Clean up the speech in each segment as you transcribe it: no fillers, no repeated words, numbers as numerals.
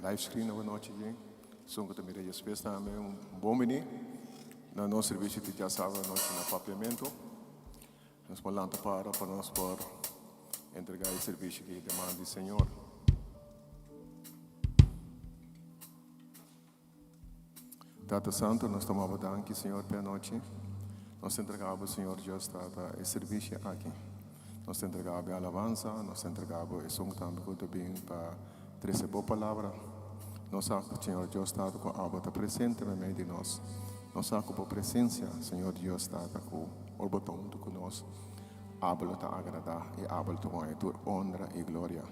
live screen anochi aki. Esun ku ta mira despues tambe un bon bini na nos servisio di djasabra anochi na Papiamentu. Nos por lanta para pa nos por entrega e servisio aki den man di Señor. Tata Santo, nos ta maba danki, Señor, p'e anochi. Nos ta entrega Bo, Señor Dios Tata, e servicio aki. Nos ta entrega Bo e alabansa, nos ta entrega Bo esun tambe cu ta bin pa trece Bo palabra. Nos sa cu, Señor Dios Tata, cu Abo ta presente meimei di nos. Nos sa cu Bo presencia, Señor Dios Tata, cu ora Bo ta hunto cu nos, Abo lo ta agrada y Abo lo ta guaña tur honra y gloria.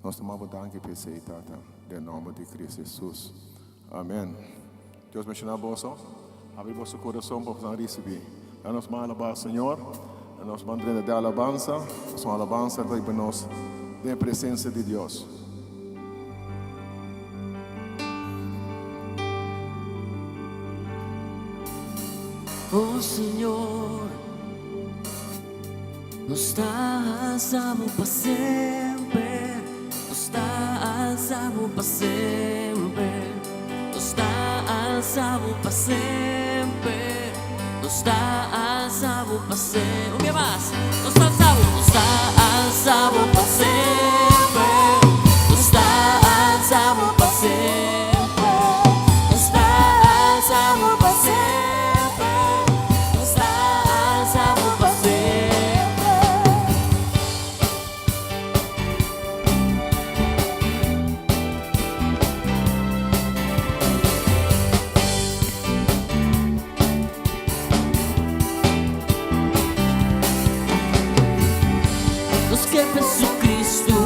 Nos ta maba danki p'esey, Tata, den nomber di Cristo Jesus. Amen. Dios benshoná boso. Habri boso kurason pa boso risibí. Laga nos ban alabá Señor. Laga nos ban drenta den alabansa. Pasobra alabansa ta hiba nos den e presensia di Dios. Oh Señor, nos ta alsa bo pa semper, nos ta alsa bo pa semper, nos ta alsa bo pa semper, nos ta alsa bo pa semper. Un bia mas, nos ta alsa bo, nos ta alsa bo pa semper, nos ta alsa bo pa semper, nos ta alsa bo pa semper, nos ta alsa bo pa semper. Nos ke Jesucristo.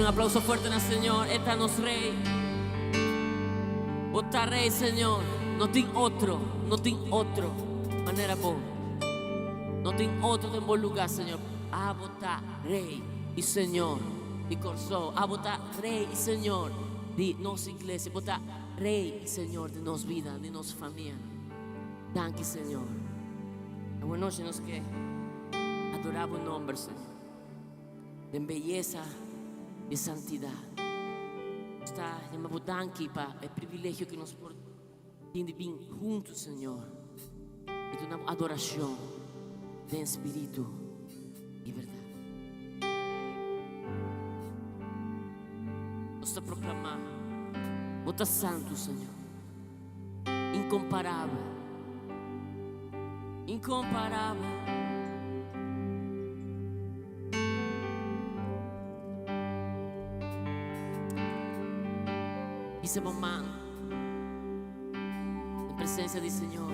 Un aplauso fuerte na Señor. E ta nos Rey. Bo ta Rey, Señor. No tin otro, no tin otro manera bo. No tin otro den bo lugá, Señor. Abo ta Rey i Señor di Kòrsou. Abo ta Rey i Señor di nos iglesia. Bo ta Rey i Señor di nos bida, di nos famia. Danki, Señor. Awe nochi nos ke adorá bo nomber, Señor. Den beyesa di santidat. Nos ta yama bo danki pa e privilegio ku nos por tin di bin huntu, Señor, i duna bo adorashon den spiritu i bèrdat. Nos ta proklamá, Bo ta santu, Señor, inkomparabel, inkomparabel. Hisa bo man den presencia di Señor.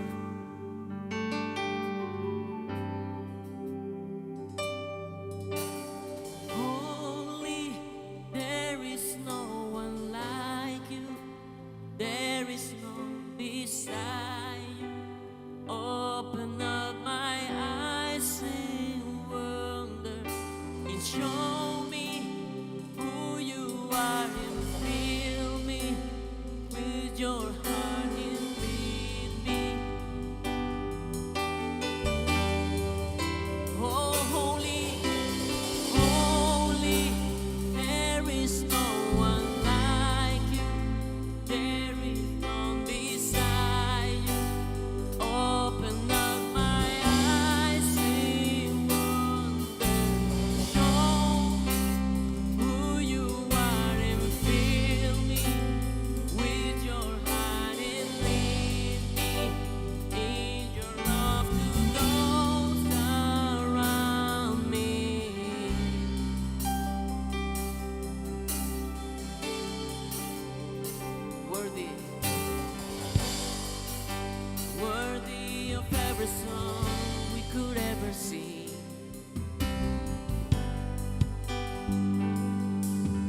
Holy, there is no one like you. There is none beside you. Open up my eyes in wonder and show me who you are and fill me with your heart and lead me. Oh, holy, holy, there is no one like you. There is none beside you. Open up my eyes in wonder. Show me who you are and fill me with your heart and lead me in your love to those around me. Worthy, worthy of every song we could ever sing.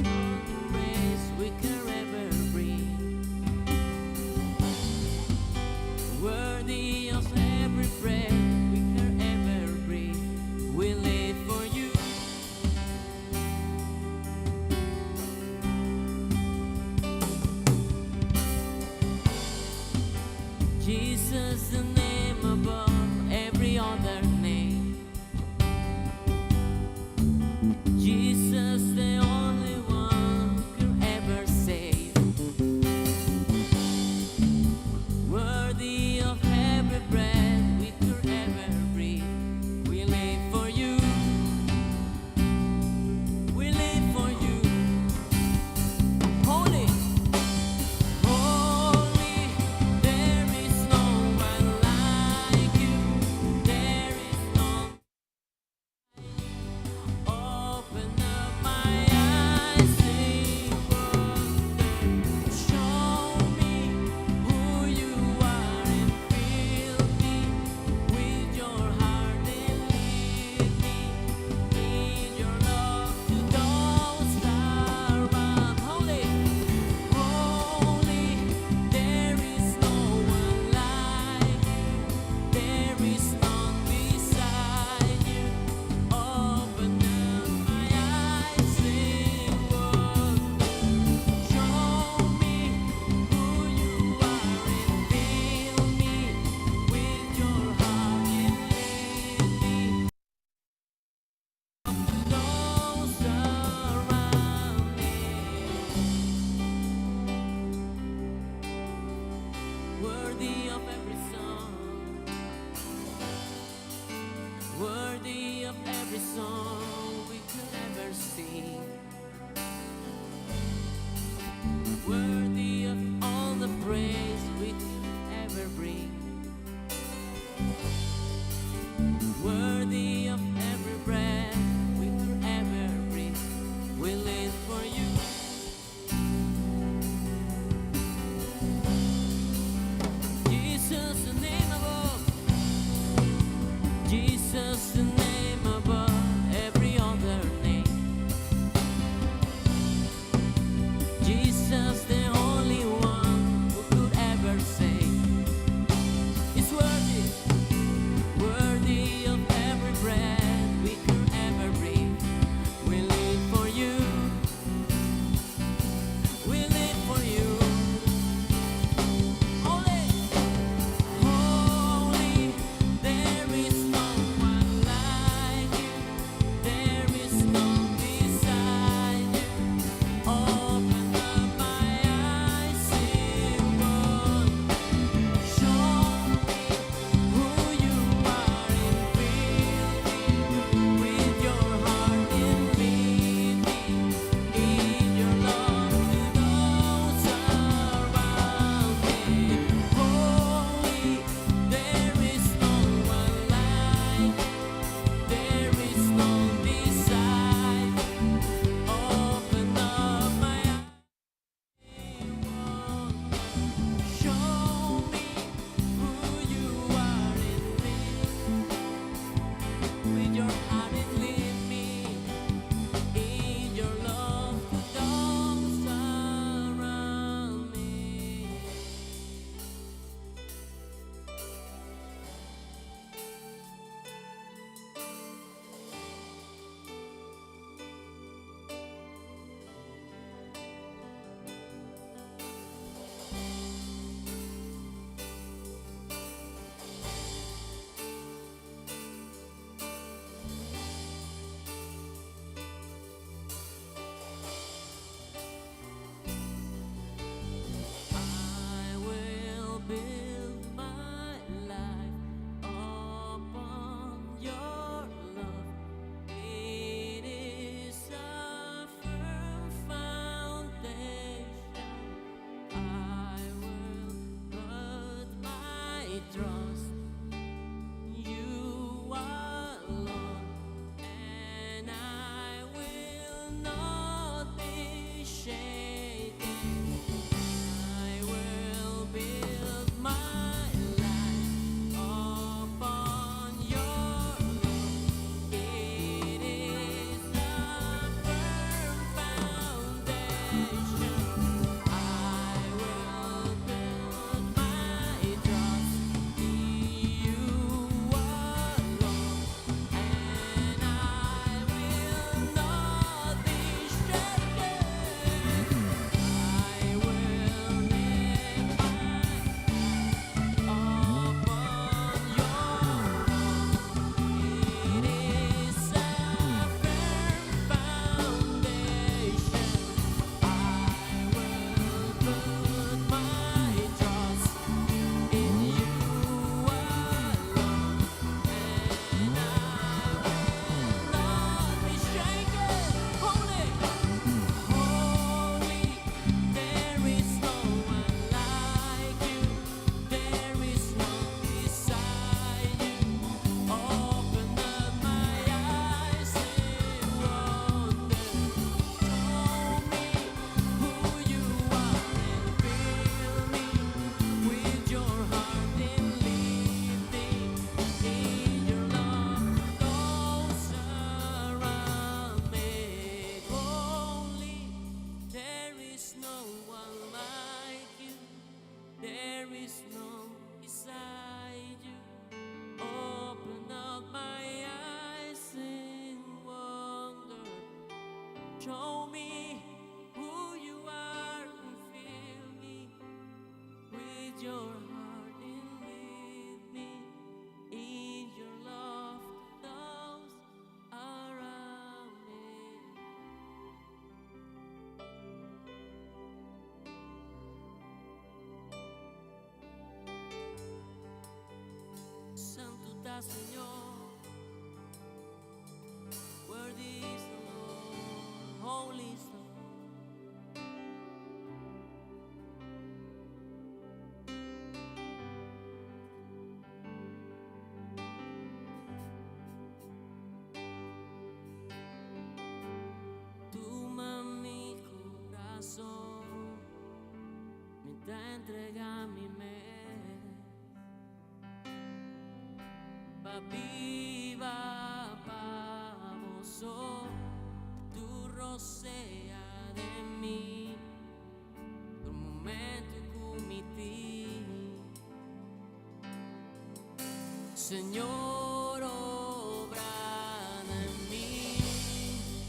All the praise we could ever bring. Worthy of every breath we could ever breathe. We live for you. Jesus, the name above every other name. Jesus, the only one who could ever save. Worthy of every breath we could ever breathe. We live for you. We live for you. Holy, holy, there is no one like you. There is none. Open up my eyes in wonder. Show me who you are and fill me with your heart and lead me in your love to those around. Holy, holy, there is no one like you. There is none beside you. Open up my eyes in wonder. Show me who you are and fill me with your heart and lead me to those around me. Worthy of every song, worthy of every song we could ever sing, worthy of all the praise we could ever bring, worthy of every breath we could ever breathe. We live for you. Jesus, the name above. Jesus, the name above every other name. Holy Stone. Tuma mi kurason, mi ta entregá mi mes pa biba pa bo so, tur rosea den mi, tur momento ku mi tin. Señor, obra den mi,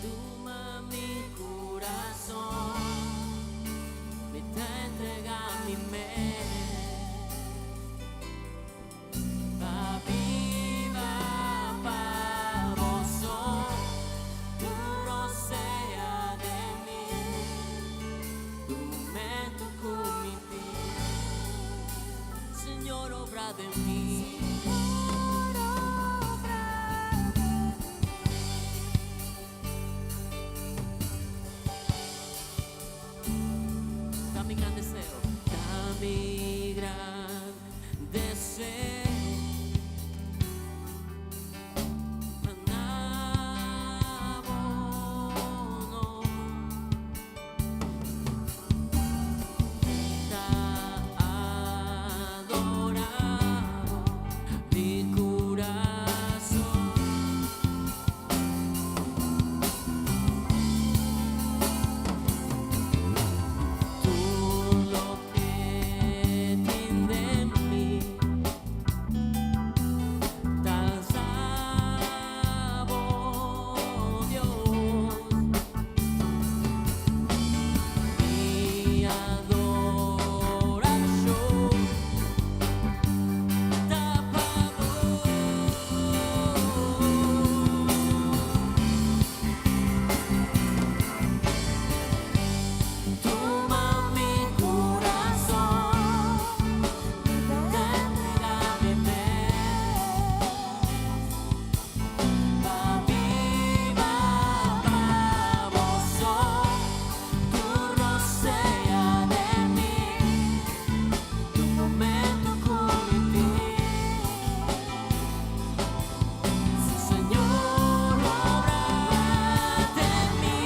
tuma mi kurason, mi ta entregá mi mes pa biba pa bo so, tur rosea den mi, tur momento ku mi tin. Señor, obra den mi. Señor, obra den mi. Ta mi gran deseo, ta mi gran deseo. Pa na bo no. Ta adorá bo di kurason. Tur loke tin den mi ta alsa bo, Dios. Mi adorashon ta pa bo. Tuma mi kurason, ta entregá mi mes pa biba pa bo so, tur rosea den mi, tur momento ku mi tin. Señor, obra den mi,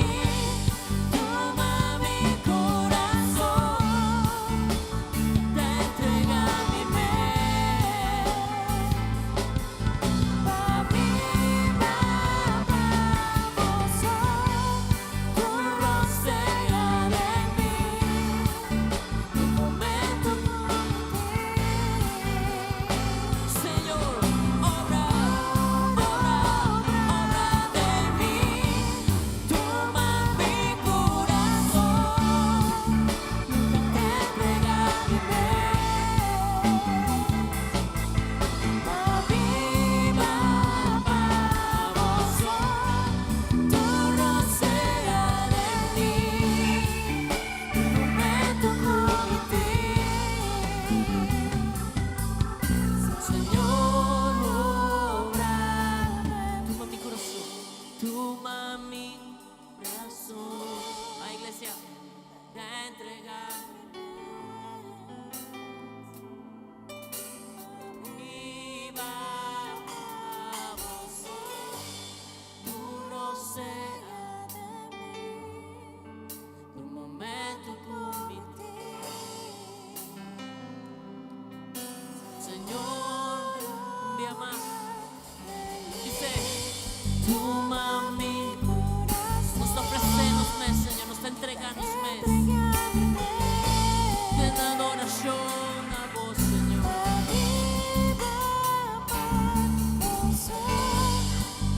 tuma mi kurason, ta entregá mi mes Pa biba pa bo so, tur rosea den mi, tur momento. Señor, obra, obra, obra den mi, tuma mi kurason, ta entregá mi mes pa biba pa bo so, tur rosea den mi, tur momento ku mi tin. Señor, obra. Tuma mi kurason, tuma mi kurason. La iglesia, ta entregá. Biba pa bo so, tur rosea den mi, tur momento ku mi tin. Señor, un dia mas. Dice, tuma mi. Nos ofresé nos mes, Señor, nos ta entregá nos mes. Den adorashon na bo, Señor. Pa biba pa bo so,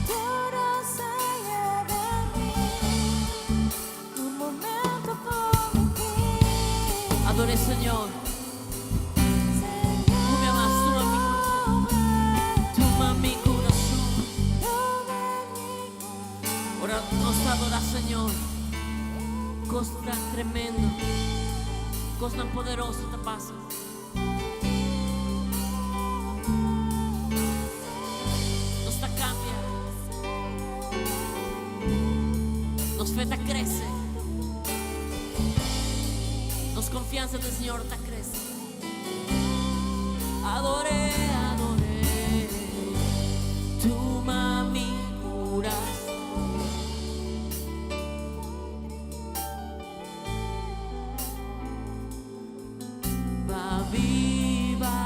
tur rosea den mi, tur momento ku mi tin. Ador'é, Señor. Un dia mas, tuma mi kurason. Tuma mi kurason. Ora nos adorá, Señor. Kos tan tremendo, kos tan poderoso ta pasa. Nos ta kambia. Nos fe ta krese. Nos konfiansa den Señor ta krese. Ador'é, ador'é. Tuma mi kurason. Pa biba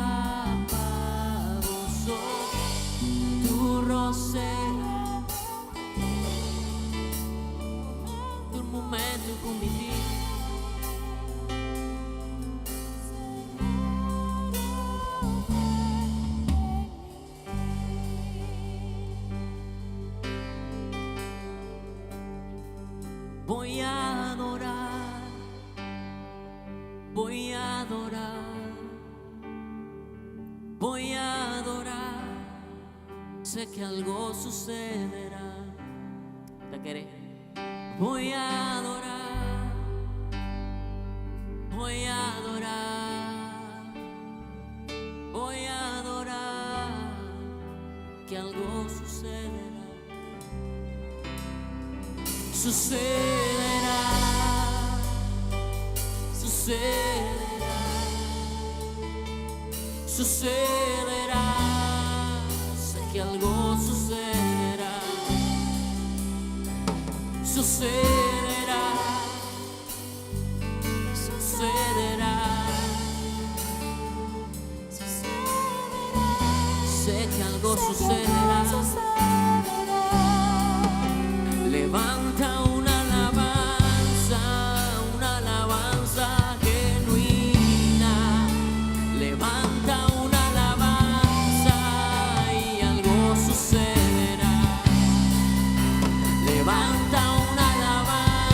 pa bo so, tur rosea tur momento ku mi tin. Voy a adorar, voy a adorar, voy a adorar. Sé que algo sucederá. Ta kere? Voy a adorar, voy a adorar, voy a adorar, que algo sucederá. Sucederá, sucederá, sucederá. Sé que algo sucederá, sucederá, sucederá. Sé que algo sucederá. Levanta una alabanza, una alabanza genuina. Levanta una alabanza y algo sucederá. Levanta una alabanza.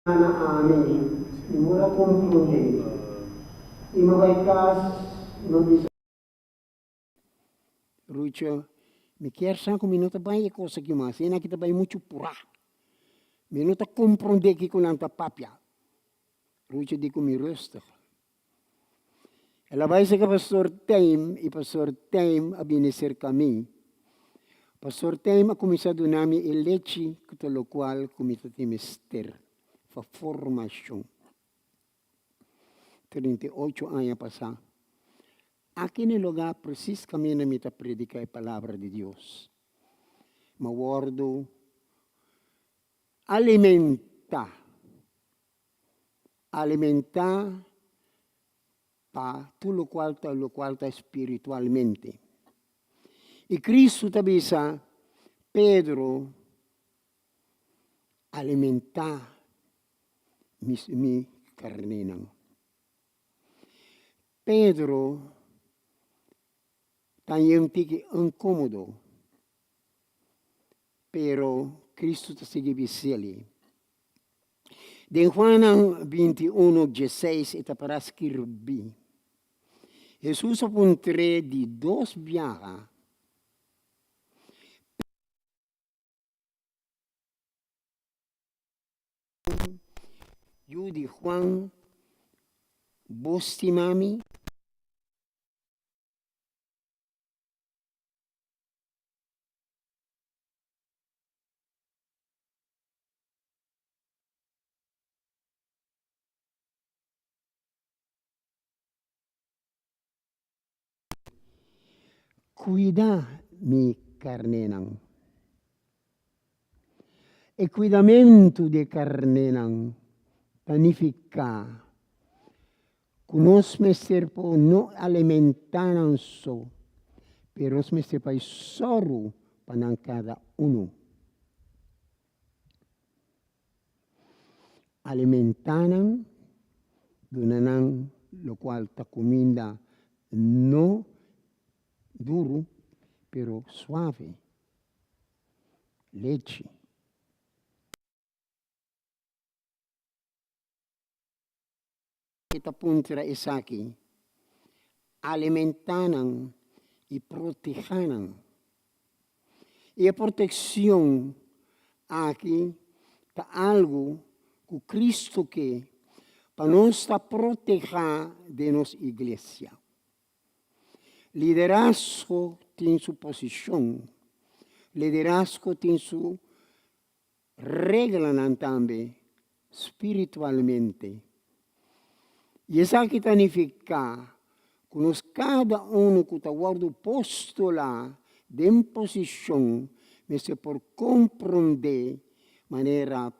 Na ami, mi mor a komprondé. I mi a bai kas i mi a bisa. Rucho, Mi kier sa ku mi no ta bai e kos aki mas, esnan aki ta bai muchu purá. Mi no ta komprondé kiko nan ta papia. Rucho di ku mi rustig. El a bai serka pastor Tijm i pastor Tijm a bini serka mi. Pastor Tijm a kuminsá duna mi e lechi ku ta lokual ku mi ta tin mester pa formashon. 38 aña pasá, aki na e lugá presis kaminda mi ta prediká e palabra di Dios, mi a wòrdu alimentá, alimentá pa tur lokual ta lokual ta spiritualmente. I Kristu ta bisa Pedro, Alimentá mi karnénan. Pedro ta un tiki inkómodo, pero Kristu ta sigui bis'el. Den Juannan 21, 16 e ta para skirbí, Hesus a puntr'é di dos biaha. Yu di Juan, bo stima mi? Kuida mi karnénan. E kuidamentu di e karnénan ta nifiká ku nos mester por no alimentá nan so, pero nos mester bai sòru pa nan kada unu. Alimentá nan, duna nan lokual ta kuminda no duru pero suave, lechi. E ta puntra esaki, Alimentá nan i protehá nan. I e protekshon aki ta algu ku Kristu ke pa nos ta protehá den nos iglesia. Liderazgo tin su posishon, liderazgo tin su reglanan tambe spiritualmente. I esaki ta nifiká ku nos kada unu ku ta wòrdu postulá den posishon mester por komprondé manera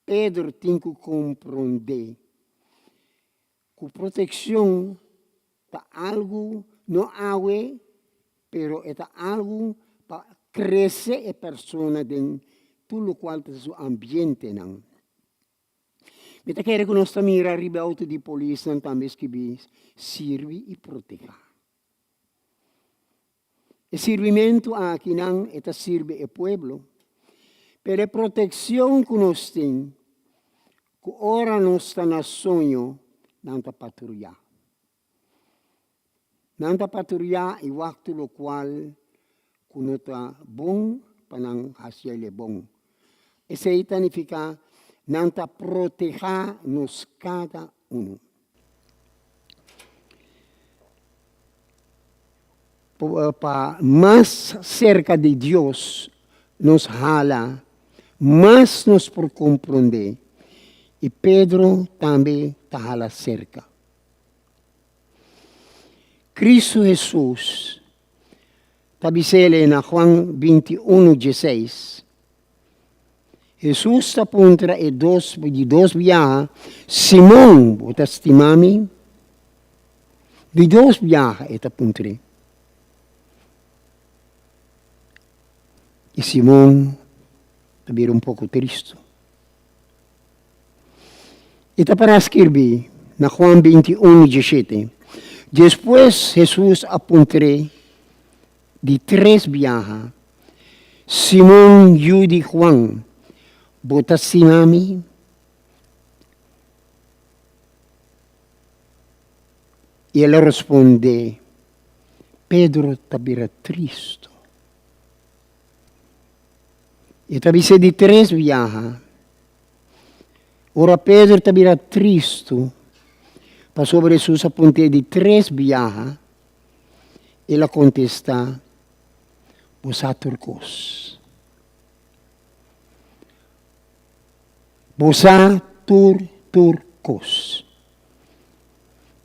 Pedro tin ku komprondé ku protekshon ta algu no awe pero e ta algu pa krese e persona den tur lokual ta su ambientenan. Mi ta kere ku nos ta mira riba e outo di polisnan tambe skibí sirbi i protehá. E sirbimentu akinan e ta sirbi e pueblo, pero e protekshon ku nos tin, ku ora nos ta na soño, nan ta patruyá. Nan ta patruyá i wak tur lokual ku no ta bon pa nan hasi el e bon. Esei ta nifiká nan ta protehá nos kada unu. Pa mas serka di Dios nos hala, mas nos por komprondé, i Pedro tambe ta hala serka. Kristu Hesus ta bis'el na Juan 21, 16. Hesus ta puntra e dos di dos biaha, Simon, bo ta stima mi? Di dos biaha e ta puntr'é. I Simon ta bira un poko tristu. I ta para skirbi na Juan 21, 17, Despues Hesus a puntr'é di tres biaha, Simon, yu di Juan, bo ta stima mi? I el a rospondé, Pedro ta bira tristu. E ta bis'é di tres biaha. Ora Pedro ta bira tristu pasobra Hesus a punt'é di tres biaha, el a kontestá, Bo sa tur kos. Bo sa tur tur kos.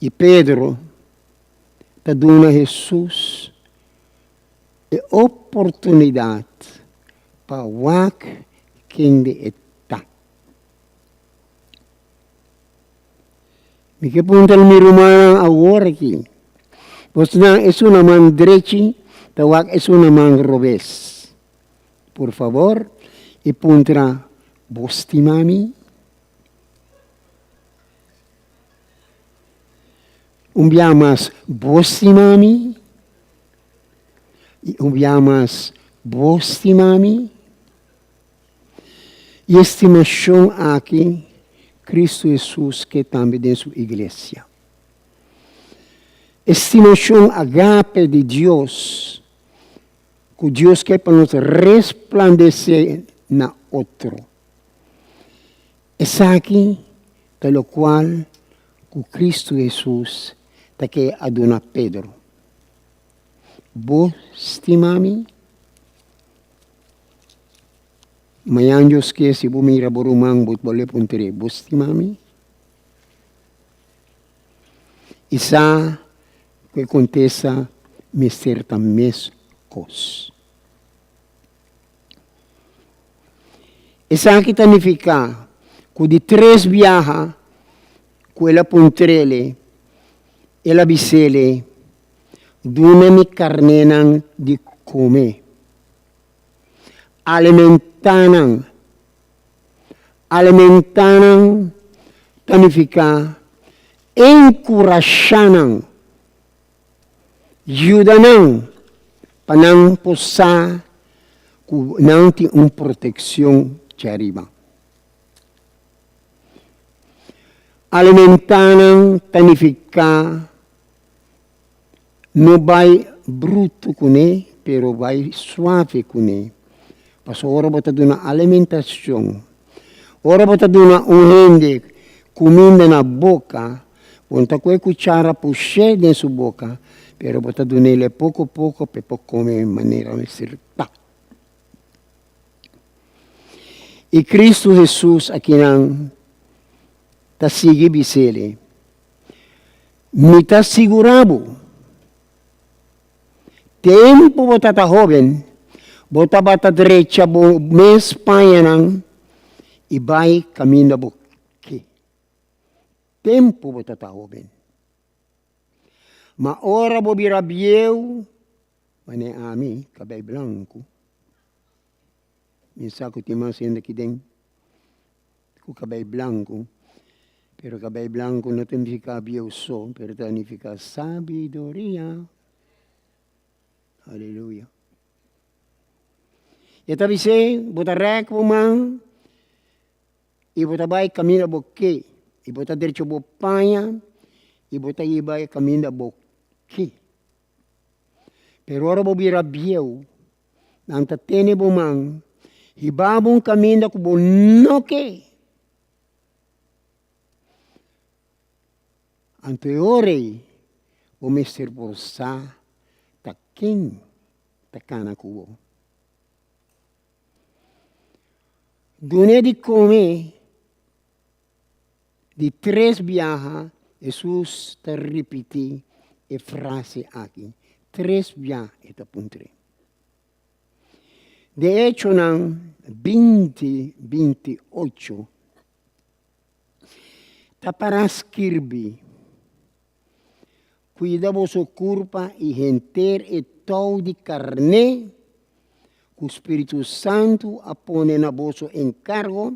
I Pedro ta duna Hesus e oportunidat pa wak kende e ta. Mi ke puntra mi rumannan awor aki, bosnan esun na man drechi ta wak esun na man robes? Por fabor, i puntra, Bo stima mi? Un bia mas, Bo stima mi? I un bia mas, Bo stima mi? I e stimashon aki Kristu Hesus ke tambe den su iglesia. E stimashon agape di Dios ku Dios ke pa nos resplandesé na otro. Esaki ta lokual ku Kristu Hesus ta ke a duna Pedro. Bo stima mi? Mañan Dios ke si bo mira bo ruman bo ta bolbe puntr'é, Bo stima mi? I sa ku e kontesta mester ta meskos. Esaki ta nifiká ku di tres biaha ku el a puntr'el, el a bis'el, Duna mi karnénan di kome. Alimentá nan. Alimentá nan ta nifiká enkurashá nan, yuda nan pa nan por sa ku nan tin un protekshon djariba. Alimentá nan ta nifiká No bai brutu kuné, pero bai suave kuné. Pasobra ora bo ta duna alimentashon, ora bo ta duna un hende kuminda na boka, bo no ta kohe kuchara push'é den su boka, pero bo ta dun'é poko poko pa e por kome manera mester ta. I Kristu Hesus akinan ta sigui bis'é. Mi ta sigurá bo, tempu bo ta ta hóben, bo tabata drecha bo mes pañanan i bai kaminda bo ke. Tempu bo ta ta hóben. Ma ora bo bira bieu, manera ami, kabei blanku, mi sa ku tin mas hende aki den. Ku kabei blanku, pero kabei blanku no ta nifiká bieu so, pero ta nifiká sabiduria. Aleluya. E ta bis'é, bo ta rèk bo man i bo ta bai kaminda bo ke, i bo ta drecha bo paña i bo ta hiba e kaminda bo ke. Pero ora bo bira bieu, Nan ta tene bo man, hiba bo un kaminda ku bo no ke. Anto e ora ei bo mester por sa ta ken ta kana ku bo. Dun'é di kome di tres biaha Hesus ta ripití e frase aki. Tres biaha e ta puntr'é. Den Echonan 20, 28 ta pará skirbi, Kuida boso kurpa i henter e tou di karné ku Spiritu Santu a pone na boso enkargo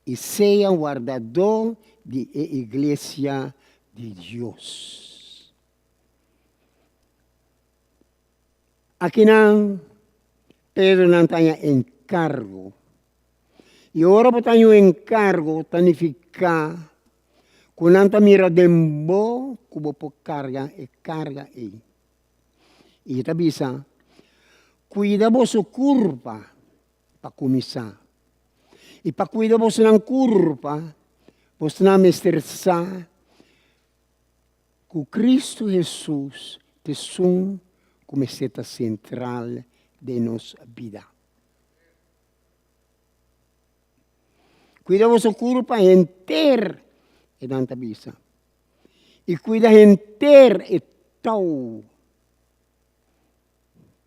i sea wardadó di e iglesia di Dios. Akinan Pedro nan ta haña enkargo. I ora bo ta haña un enkargo ta nifiká. Ku nan ta mira den bo ku bo por karga e karga ei. I e ta bisa, Kuida boso kurpa pa kuminsá. I pa kuida bosonan kurpa, bosonan mester sa ku Kristu Hesus ta esun ku mester ta sentral den nos bida. Kuida boso kurpa henter, e nan ta bisa. I kuida henter e tou,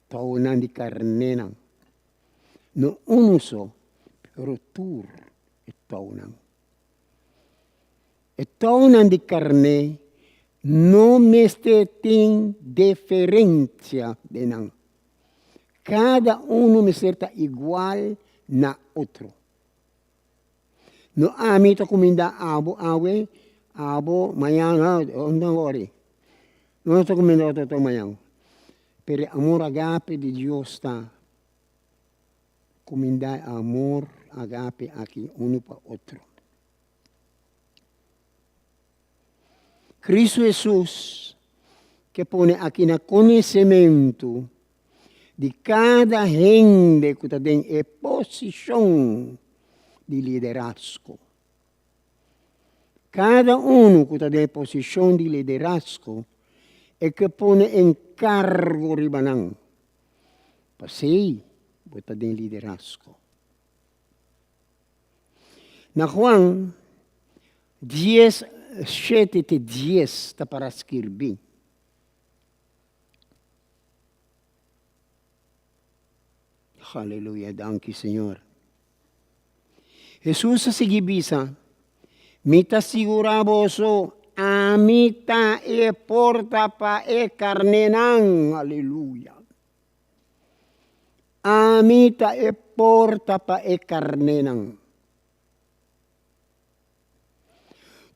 tounan di karnénan. No unu so, pero tur e tounan. E tounan di karné no mester tin deferensia den nan. Kada unu mester ta igual na otro. No ami ta kuminda abo awe, abo mañan, no, no worry. No ta kuminda otro otro mañan. Pero e amor agape di Dios ta kuminda e amor agape aki unu pa otro. Cristo Hesus ke pone aki na konesementu di kada hende ku ta den e posishon di liderazgo. Kada unu ku ta den e posishon di liderazgo e ke pone enkargo riba nan. P'esei bo ta den liderazgo. Na Juan dies shete te dies ta para skirbi. Aleluya, danki Señor. Hesus a sigui bisa, Mi ta sigurá boso, ami ta e porta pa e karnénan. Aleluya. Ami ta e porta pa e karnénan.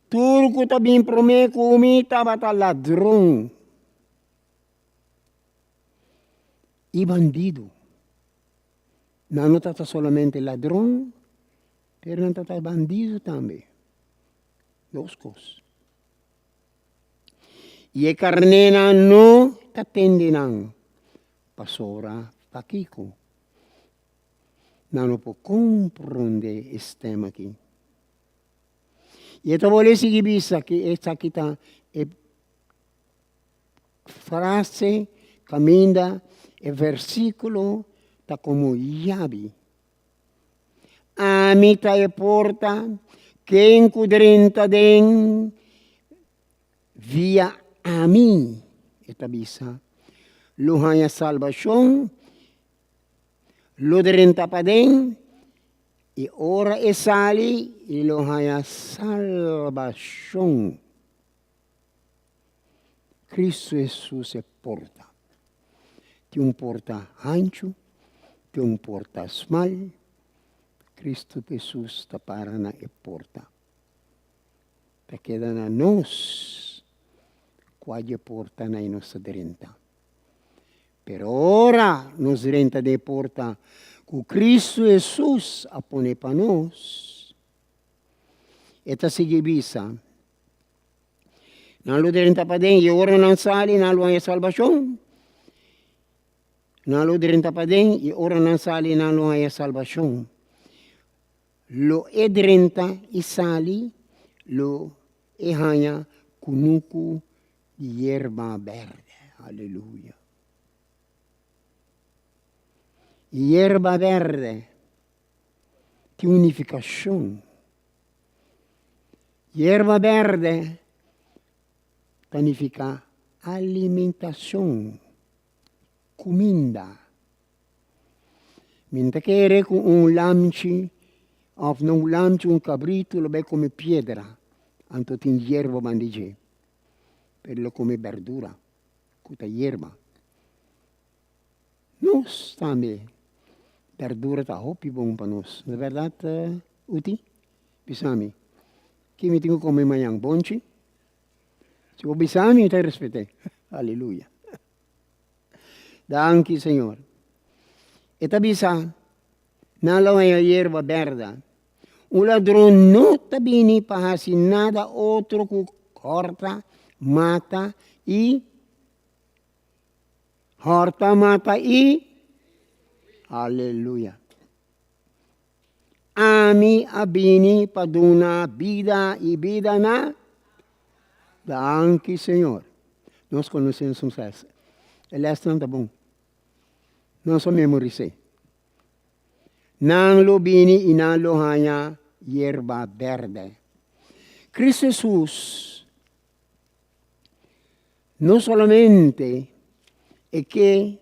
Tur ku ta bin promé ku mi tabata ladron i bandidu. Nan no tabata solamente ladron, pero nan tabata bandidu tambe. Dos kos. I e karnénan no ta tende nan, pasobra pakiko? Nan no por komprondé e stèm akí. I e ta bolbe sigui bisa ku esaki ta e frase kaminda e versíkulo ta komo yabi. Ami ta e porta, ken ku drenta den via ami, e ta bisa, lo haña salbashon. Lo drenta paden i ora e sali i lo haña salbashon. Kristu Hesus e porta. Tin un porta hanchu, tin un porta smal. Kristu Hesus ta para na e porta. Ta keda na nos kua dje porta na i nos ta drenta. Pero ora nos drenta den e porta ku Kristu Hesus a pone pa nos, e ta sigui bisa, Nan lo drenta paden i ora nan sali nan lo haña salbashon. Nan lo drenta paden i ora nan sali nan lo haña salbashon. Lo e drenta i sali, lo e haña kunuku di yerba berde. Aleluya. Yerba berde tin un nifikashon. Yerba berde ta nifiká alimentashon, kuminda. Mi no ta kere ku un lamchi òf no un lamchi, un kabritu lo bai kome piedra, anto tin yerba banda di dje. Pero lo kome berdura ku ta yerba. Nos tambe berdura ta hopi bon pa nos, no ta bèrdat Uti? Bisa mi, ki mi tin ku kome mañan? Bonchi? Si bo bisa mi, mi ta respet'é. Aleluya! Danki Señor. E ta bisa, Nan lo haña yerba bèrda. Un ladron no ta bini pa hasi nada otro ku hòrta, mata i hòrta, mata i Aleluya! Ami a bini pa duna bida i bida na Danki Señor. Nos konosé nos les. E lesnan ta bon. Nos a memoris'é. Nan lo bini i nan lo haña yerba bèrdè. Cristo Hesus no solamente e ke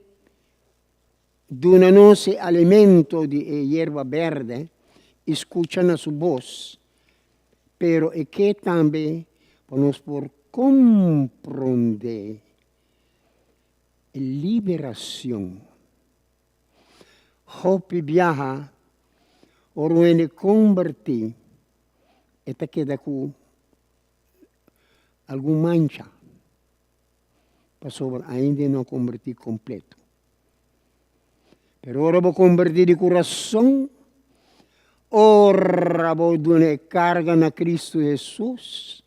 duna nos e alimento di e yerba bèrdè i skucha na su bos, pero e ke tambe pa nos por komprondé e liberashon. Hopi biaha ora un hende kombertí e ta keda ku algun mancha pasobra ainda e no a kombertí kompleto. Pero ora bo kombertí di kurason, ora bo duna e karga na Kristu Hesus,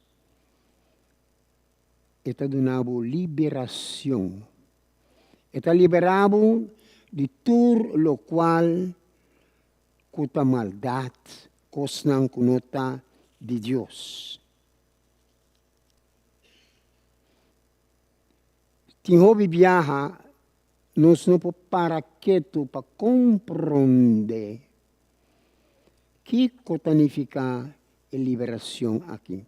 e ta duna bo liberacion. E ta libera bo di tur locual cu ta maldad, cosnan cu no ta di Dios. Tin hopi biaha nos no por para ketu pa comprende kico ta nifica e liberacion aki.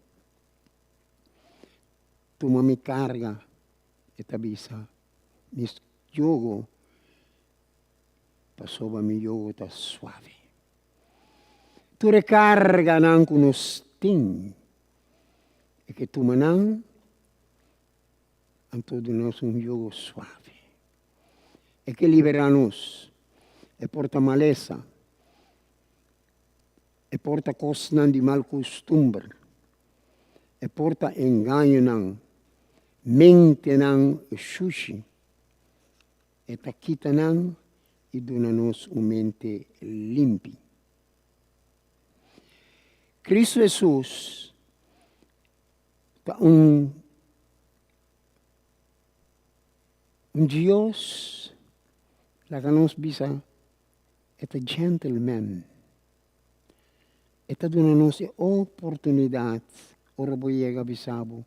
Tuma mi karga, e ta bisa, mi yogo, pasobra mi yogo ta suave. Tur e karganan ku nos tin, e ke tuma nan, anto duna nos un yogo suave. E ke liberá nos, e por ta malesa. E por ta kosnan di mal kustumber. E por ta engañonan, mentenan shushi. E ta kita nan i duna nos un mente limpi. Kristu Hesus ta un un Dios, laga nos bisa, E ta gentleman. E ta duna nos e oportunidat ora bo yega bisa bo,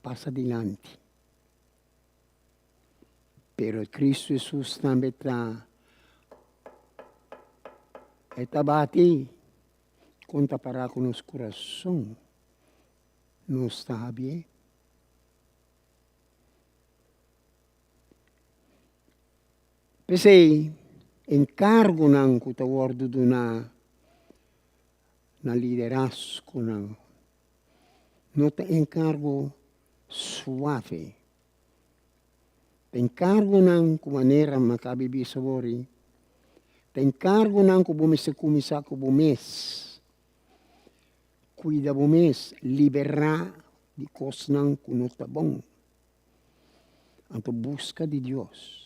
pasa dilanti. Pero Cristo Jesus tambe ta e ta bati kon ta para ku nos kurason. Nos ta habié. P'esei, enkargonan ku ta wòrdu duná na liderazgonan no ta enkargo suave. Ta enkargonan ku manera mi a kaba di bisa wòri, ta enkargonan ku bo mester kuminsá ku bo mes, kuida bo mes, liberá di kosnan ku no ta bon. Anto buska di Dios.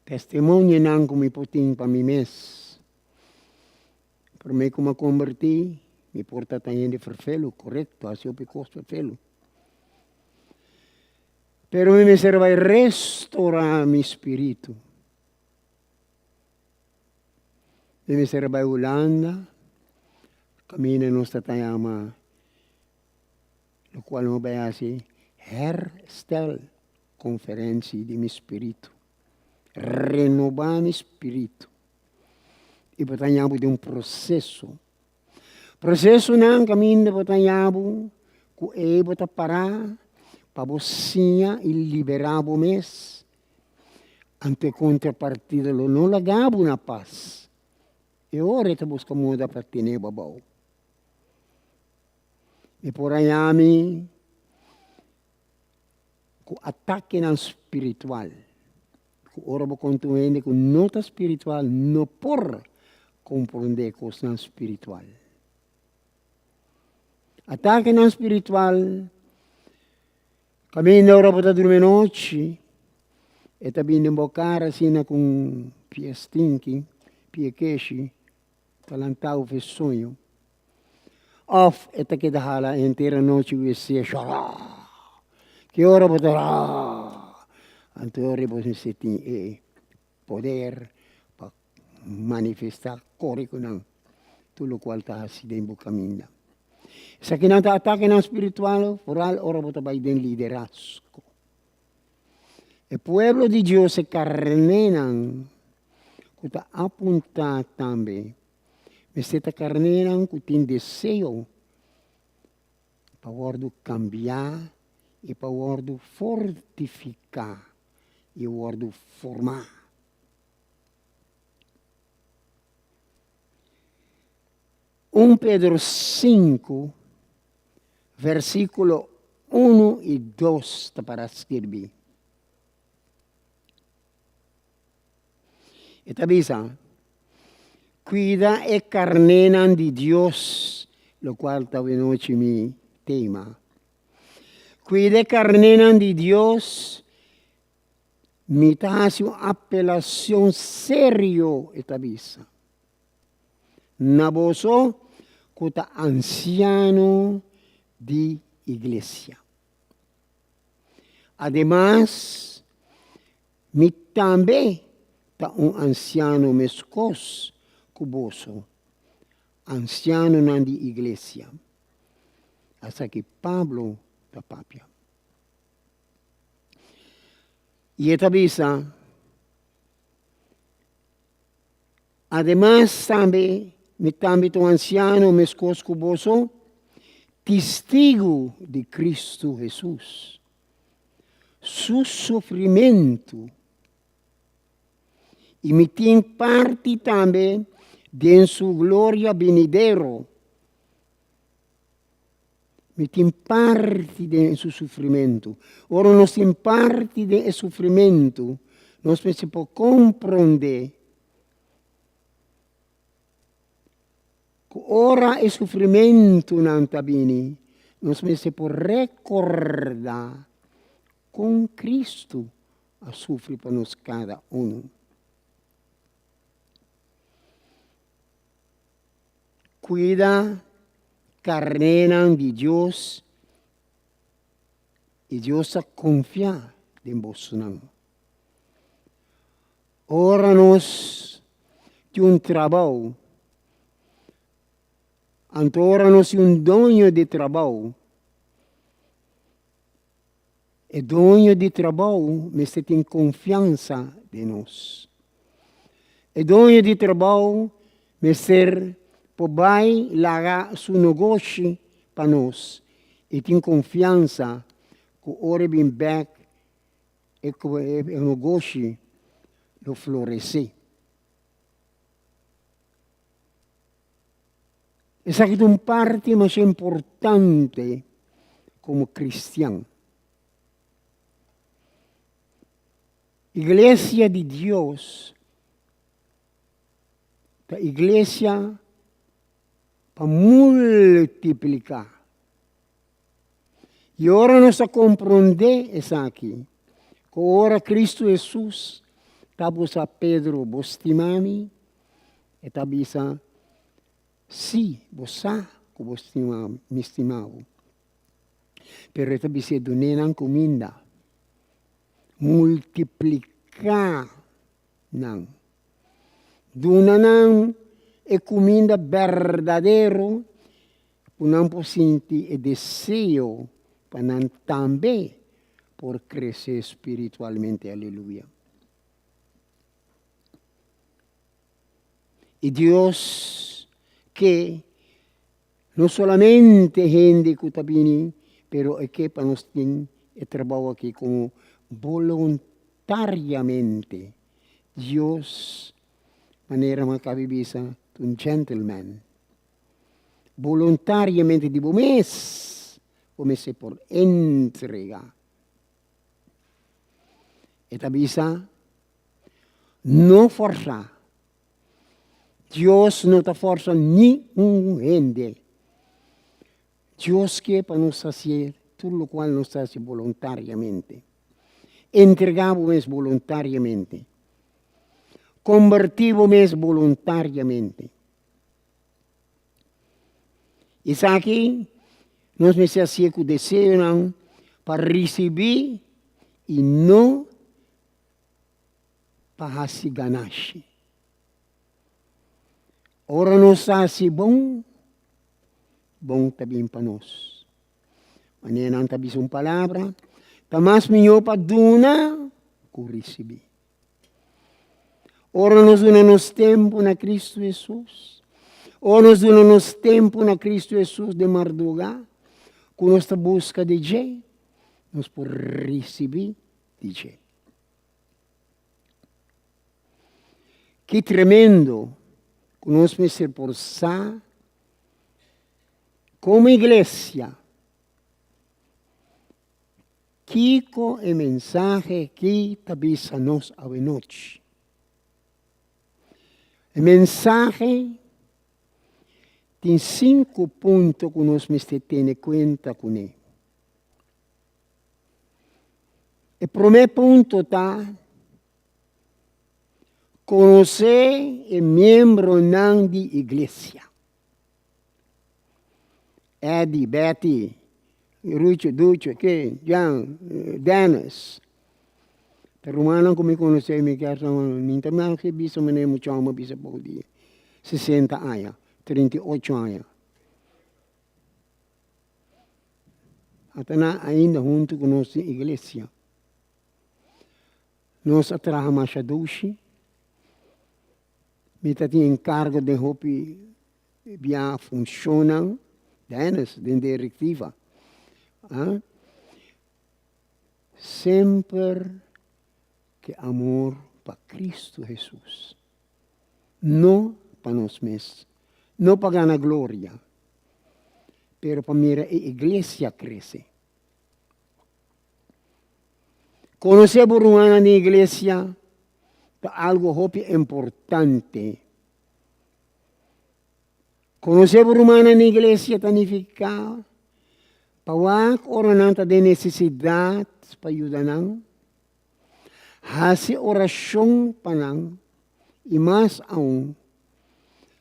Testimonionan ku mi por tin pa mi mes. Promé ku mi a kombertí, mi por ta ta hende ferfelu, korekto, hasi hopi kos ferfelu. Pero mi mester bai restorá mi spiritu. Mi mester bai Hulanda, kaminda nos ta ta yama Lokual no bai hasi herstel konferensi di mi spiritu, renobá mi spiritu. I bo ta haña bo den un proseso. Prosesonan kaminda bo ta haña bo ku ei bo ta pará pa bo siña i liberá bo mes. Anto e kontrapartida lo no laga bo na pas. E ora e ta buska moda pa tene bo abou. Mi por haña mi ku atakenan spiritual. Ku ora bo konta un hende ku no ta spiritual no por komprondé kosnan spiritual. Atakenan spiritual kaminda ora bo ta durmi anochi e ta bini den bo kara asina ku un pia stinki, pia keshi. Ta lantá bo for e soño. Òf e ta keda hala henter anochi ku e sea shorá. Ki ora bo ta Anto e ora bo mester tin e poder pa manifestá kore ku nan tur lokual ta hasi den bo kaminda. Esakinan ta atakenan spiritual foral ora bo ta bai den liderazgo. E pueblo di Dios e karnénan ku ta apuntá tambe mester ta karnénan ku tin deseo pa wòrdu kambiá i pa wòrdu fortifiká i wòrdu formá. Un Pedro sinku, versíkulo unu i dos ta para skirbi. E ta bisa, Kuida e karnénan di Dios, lokual ta awenochi mi tema. Kuida e karnénan di Dios, mi ta hasi un apelashon serio, e ta bisa. Na boso ku ta ansiano di iglesia. Ademas, mi tambe ta un ansiano meskos ku boso, ansianonan di iglesia. Esaki Pablo ta papia. I e ta bisa, Ademas tambe mi tambe ta un ansiano meskos ku boso, tistigu di Kristu Hesus, su sufrimentu, i mi tin parti tambe den su gloria binidero. Mi tin parti den su sufrimentu. Ora nos tin parti den e sufrimentu, nos mester por komprondé ku ora e sufrimentunan ta bini, nos mester por rekordá kon Kristu a sufri pa nos kada unu. Kuida karnénan di Dios i Dios ta konfia den bosonan. Ora nos tin un trabou, anto ora nos tin un doño di trabou, e doño di trabou mester tin konfiansa den nos. E doño di trabou mester por bai laga su negoshi pa nos i tin konfiansa ku ora e bin bèk e negoshi lo floresé. Esaki ta un parti masha importante komo kristian. Iglesia di Dios ta iglesia pa multipliká. I ora nos a komprondé esaki, ku ora Kristu Hesus ta busa Pedro, Bo stima mi? E ta bisa, Sí, bo sa ku bo stima mi stima bo. Pero e ta bis'é, Dun'é nan kuminda. Multipliká nan. Duna nan e kuminda berdadero ku nan por sinti e deseo pa nan tambe por krese spiritualmente. Aleluya. I Dios ke no solamente hende ku ta bini, pero e ke pa nos tin e trabou aki komo boluntariamente. Dios, manera mi a kabi bisa, ta un gentleman. Boluntariamente di bo mes bo mester por entrega. E ta bisa, No forsa. Dios no ta forsa niun hende. Dios ke pa nos hasié tur lokual nos ta hasi boluntariamente. Entregá bo mes boluntariamente. Kombertí bo mes boluntariamente. Esaki nos mester hasié ku deseonan pa risibí i no pa hasi ganashi. Ora nos ta hasi bon, bon ta bin pa nos. Manera nan ta bisa un palabra, ta mas mihó pa duna ku risibí. Ora nos duna nos tempu na Kristu Hesus, ora nos duna nos tempu na Kristu Hesus den mardugá, ku nos ta buska di dje, nos por risibí di dje. Ki tremendo ku nos mester por sa komo iglesia kiko e mensahe aki ta bisa nos awenochi. E mensahe tin sinku punto ku nos mester tene kuenta kuné. E promé punto ta konosé e miembronan di iglesia. Eddie, Betty, Rucho, Ducho, ke, Jan, Dennis. Ta rumannan ku mi konosé mi kier sa mi ta mas ke bisa manera mucha hòmber bisa poko dia, sesenta aña, 38 aña. A ta nan ainda huntu ku nos den iglesia. Nos a traha masha dushi. Mi ta tin enkargo den hopi bia funshonnan, Dennis, den direktiva. Ah, semper ke amor pa Kristu Hesus. No pa nos mes, no pa gana gloria, pero pa mira e iglesia krese. Konosé bo rumannan den iglesia ta algu hopi importante. Konosé bo rumannan den iglesia ta nifiká pa wak ora nan ta den nesesidat pa yuda nan, hasi orashon pa nan i mas aun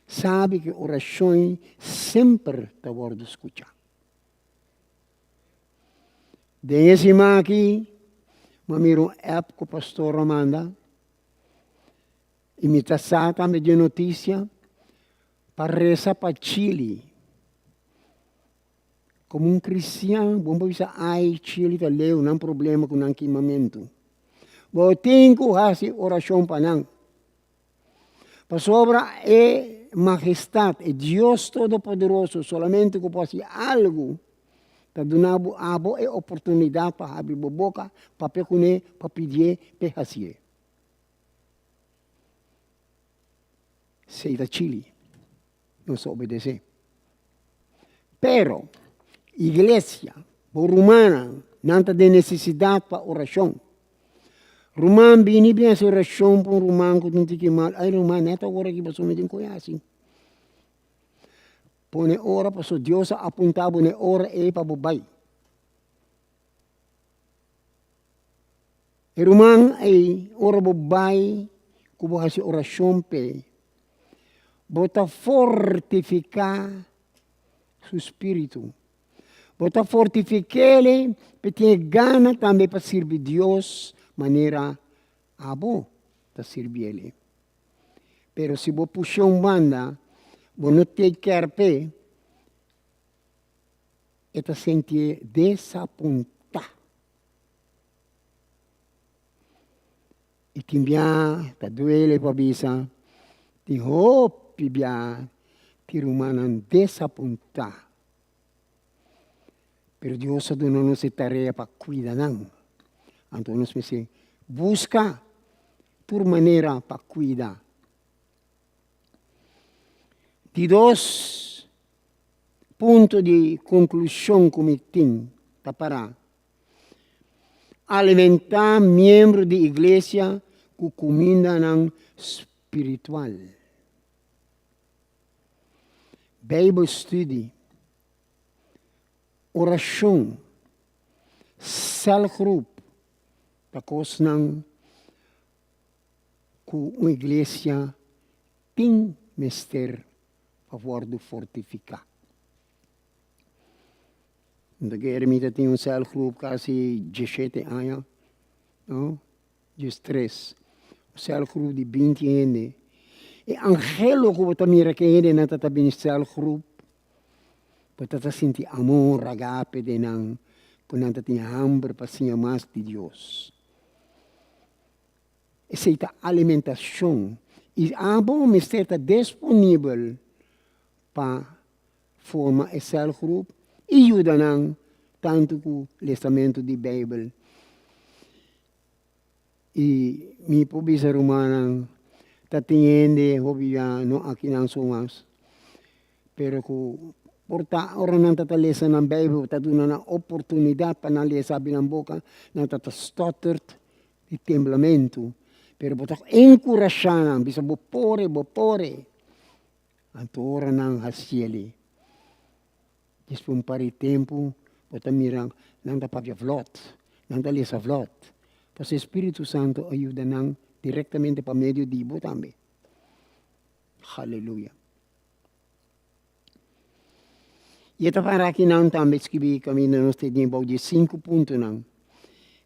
sabi ku orashon semper ta wòrdu skuchá. Den e siman aki mi a mira un app ku pastor a manda i mi ta sa tambe di e notisia pa resa pa Chili. Komo un kristian bo no por bisa ai Chili ta leu nan problema ku nan kimamentu. Bo tin ku hasi orashon pa nan. Pasobra e Mahestat, e Dios Todopoderoso, solamente ku por hasi algu, ta duna bo abo e oportunidat pa habri bo boka, papia kuné, pa pidié p'e hasié. Esei ta chili. Nos ta obedesé. Pero, iglesia, bo rumannan, nan ta den nesesidat pa orashon. Ruman bini bin hasi orashon pa un ruman ku tin tiki mal. Ay ruman, nèt awor aki pasobra mi tin ku hasi. Pone ora pasobra Dios a apuntá bo n'e ora ei pa bo bai. E ruman ei, ora bo bai ku bo hasi orashon p'e, bo ta fortifiká su spiritu. Bo ta fortifik'é p'e tin e gana tambe pa sirbi Dios manera abo ta sirbié. Pero si bo push'é un banda, bo no take care p'e, e ta sintié desapuntá. I tin bia ta duele pa bisa, tin hopi bia tin rumannan desapuntá. Pero Dios a duna nos e tarea pa kuida nan. Anto nos mester buska tur manera pa kuida. Di dos punto di konklushon ku mi tin ta para Alimentá miembro di iglesia ku kumindanan spiritual. Bijbel study, orashon, celgroep ta kosnan ku un iglesia tin mester pa wòrdu fortifiká. Mi ta kere mi ta tin un celgroep kasi diesshete aña, no, diestres. Un celgroep di binti hende. E angelo ku bo ta mira ku e hendenan ta ta bini celgroep, bo ta ta sinti amor, agape den nan, ku nan ta tin hamber pa siña mas di Dios. Esei ta alimentashon i abo mester ta disponibel pa forma e sèlgroep i yuda nan tantu ku lesamentu di Beibel. I mi por bisa rumannan ta tin hende hopi ya no aki nan so mas, pero ku por ta ora nan ta ta lesa nan Beibel ta duna nan oportunidat pa nan lesa abi nan boka nan ta ta stotterd di temblamentu, pero bo ta enkurashá nan, bisa bo por e, bo por e. Anto ora nan hasié li, despues un par di tempu bo ta mira nan ta papia vlòt, nan ta lesa vlòt, pasobra e Spiritu Santu a yuda nan direktamente pa medio di bo tambe. Haleluya! I e ta para akinan tambe skibí kaminda nos ta den bou di e sinku puntonan.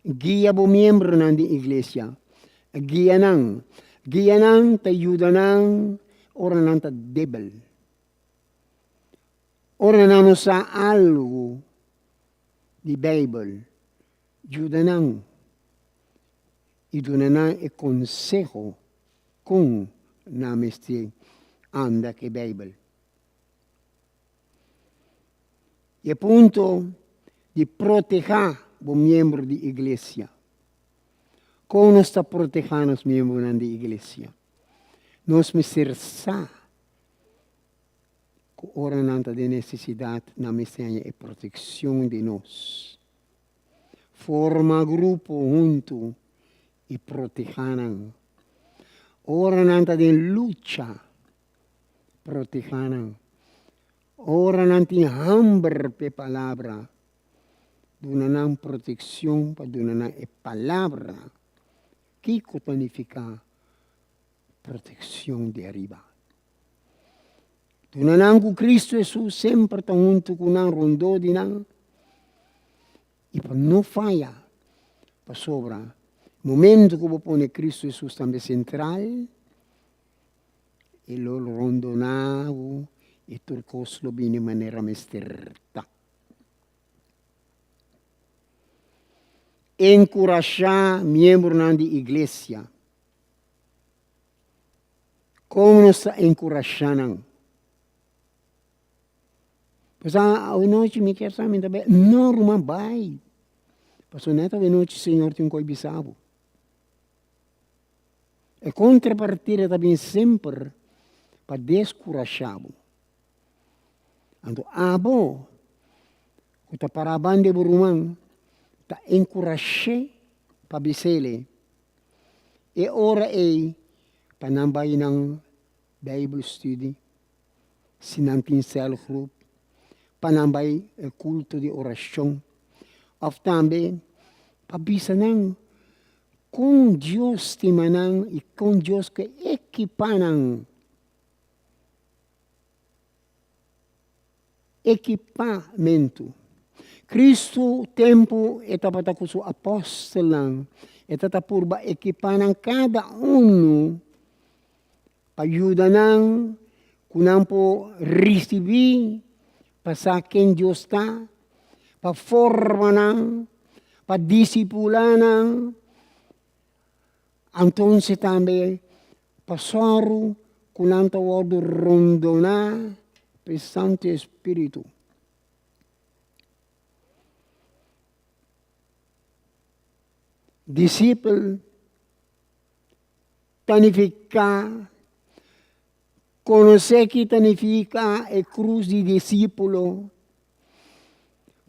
Guia bo miembronan di iglesia. Guia nan. Guia nan ta yuda nan ora nan ta debel. Ora nan no sa algu di Beibel, yuda nan i duna nan e konseho kon nan mester anda ku e Beibel. E punto di protehá bo miembro di iglesia. Kon nos ta protehá nos miembronan di iglesia? Nos mester sa ku ora nan ta den nesesidat, nan mester haña e protekshon di nos. Forma grupo huntu i protehá nan. Ora nan ta den lucha, protehá nan. Ora nan tin hamber p'e palabra, duna nan protekshon pa duna nan e palabra. Kiko ta nifiká protekshon di ariba? Duna nan ku Kristu Hesus semper ta huntu ku nan, rondó di nan, i pa no faya, pasobra momento ku bo pone Kristu Hesus tambe sentral, E lo rondoná bo i tur kos lo bini manera mester ta. Enkurashá miembronan di iglesia. Kon nos ta enkurashá nan? Pasobra awenochi mi kier sa mi ta bai. No ruman, bai. Pasobra nèt awenochi Señor tin ku bisa bo. E kontrapartida ta bin semper pa deskurashá bo. Anto abo ku ta pará banda di bo ruman ta enkurash'é pa bis'el e ora ei pa nan bai nan Bijbelstudie, si nan tin sèlgroep, pa nan bai e kulto di orashon, òf tambe pa bisa nan Kon Dios stima nan i kon Dios ke ekipá nan. Ekipamentu. Kristu tempu e tabata ku su apòstelnan, e ta purba ekipá nan kada unu pa yuda nan ku nan por risibí pa sa ken Dios ta, pa forma nan, pa disipulá nan, antonse tambe pa sòru ku nan ta wòrdu rondoná pa e Santu Espíritu. Disipel ta nifiká Konosé ki ta nifiká e krus di disípulo,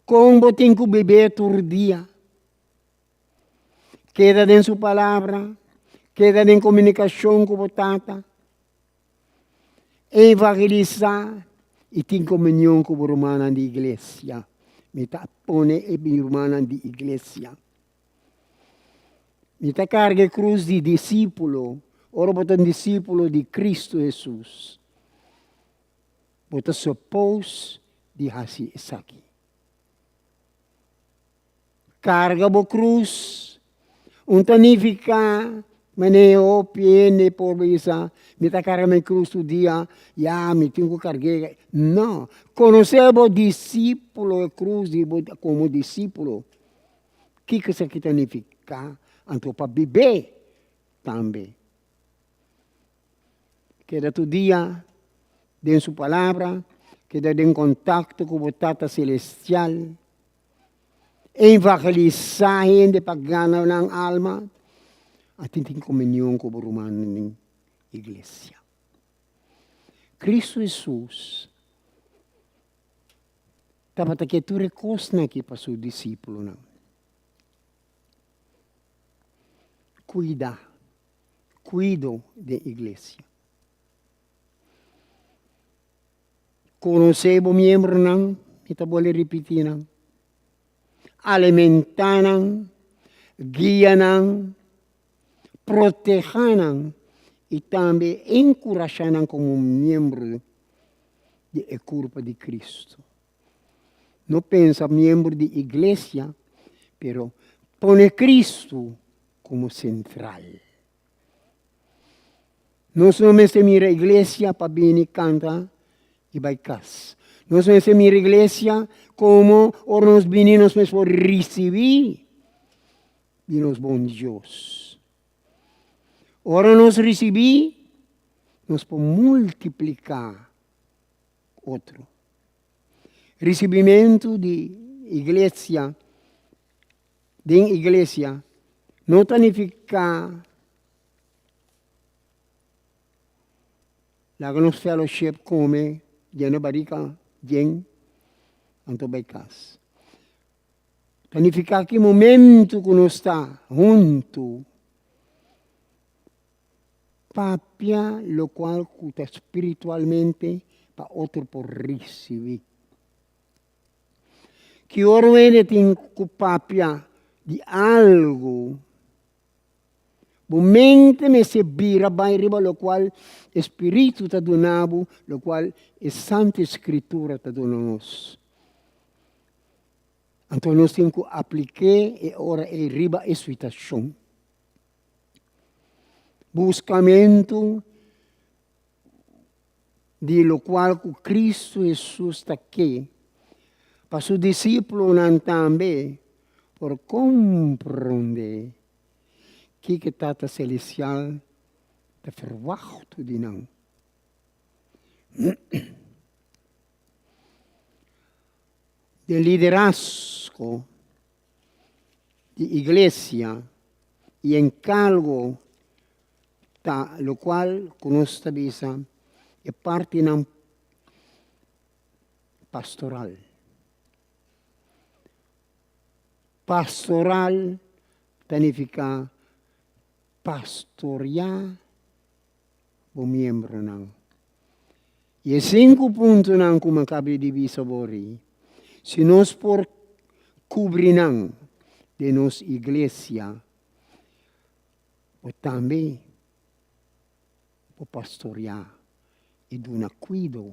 kon bo tin ku bib'é tur dia. Keda den su palabra, keda den komunikashon ku bo Tata, evangelisá i tin komunion ku bo rumannan di iglesia. Mi ta pone e mi rumannan di iglesia. Mi ta karga e krus di disípulo. Ora bo ta un disípulo di Kristu Hesus, bo ta suppose di hasi esaki. Karga bo krus. Un ta nifiká manera hopi hende por bisa, mi ta karga mi krus tur dia, ya mi tin ku karg'é. No, konosé bo disípulo, e krus di bo komo disípulo. Kiko esaki ta nifiká? Anto pa bib'é tambe. Keda tur dia den su palabra, keda den kontakto ku bo Tata Selestial. Evangelisá hende pa gana nan alma. A tin tin komunion ku bo rumannan den iglesia. Kristu Hesus tabata ke tur e kosnan aki pa su disipelnan. Kuida, kuido den iglesia. Konosé bo miembronan, mi ta bolbe ripití nan. Alimentá nan, guia nan, protehá nan i tambe enkurashá nan komo miembro di e kurpa di Kristu. No pensa miembro di iglesia, pero pone Kristu komo sentral. Nos no mester mira iglesia pa bini kanta i bai kas. Nos mester mira iglesia komo ora nos bini nos mes por risibí di nos bon Dios. Ora nos risibí, nos por multipliká otro. Risibimentu di iglesia den iglesia no ta nifiká laga nos fellowship kome yena barika yen anto bai kas. Ta nifiká ki momentu ku nos ta huntu papia lokual ku ta spiritualmente pa otro por risibí. Ki ora un hende tin ku papia di algu, bo mente mester bira bai riba lokual e Spiritu ta duna bo, lokual e Santu Skritura ta duna nos. Anto nos tin ku aplik'é e ora ei riba e situashon. Buskamentu di lokual ku Kristu Hesus ta ke pa su disipelnan tambe por komprondé kiko Tata Selestial ta ferwagt di nan. Den liderazgo di iglesia i enkargo Ta lokual ku nos ta bisa e partinan pastoral. Pastoral ta nifiká pastoriá bo miembronan. I e sinku puntonan ku mi a kaba di bisa bo ri, si nos por kubri nan den nos iglesia, Bo tambe por pastoriá i duna kuido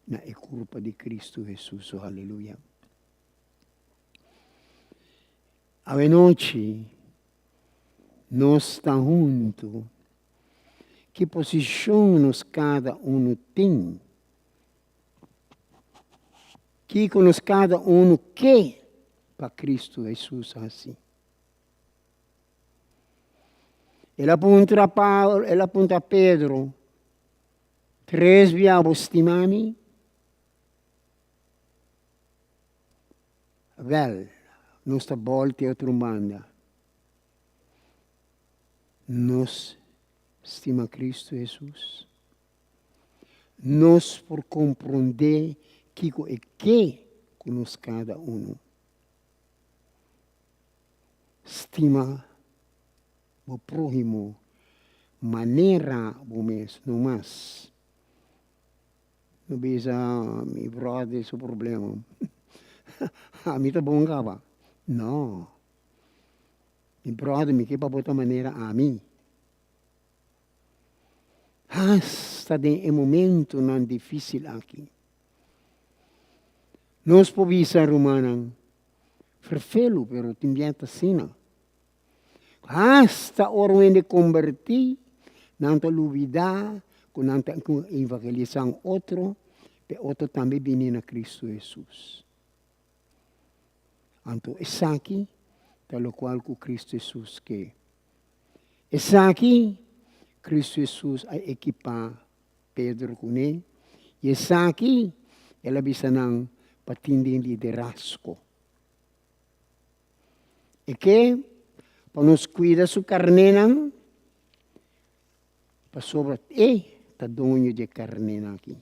na e kurpa di Kristu Hesus. O aleluya! Awenochi nos ta huntu. Ki posishon nos kada unu tin? Kiko nos kada unu ke pa Kristu Hesus hasi? El a puntra Paul, el a puntra Pedro, tres bia bo stima mi? Wel, nos ta bolti otro banda. Nos stima Cristo Jesus. Nos por comprende kiko e ke ku nos kada uno. Stima bo próhimo manera bo mes, no mas. No bisa mi bròder su problema, ami ta bon kaba. No, mi bròder mi ke pa bo ta manera ami. Hasta den e momentunan difísil aki, nos por bisa rumannan. Ferfelu, pero tin biaha ta asina. Hasta ora un hende kombertí, nan ta lubidá ku nan ta evangelisá un otro, pa e otro tambe bini na Kristu Hesus. Anto esaki ta lokual ku Kristu Hesus ke. Esaki Kristu Hesus a ekipá Pedro kuné, i esaki el a bisa nan pa tin den liderazgo. E ke pa nos kuida su karnénan, pasobra e ta doño di e karnénan aki.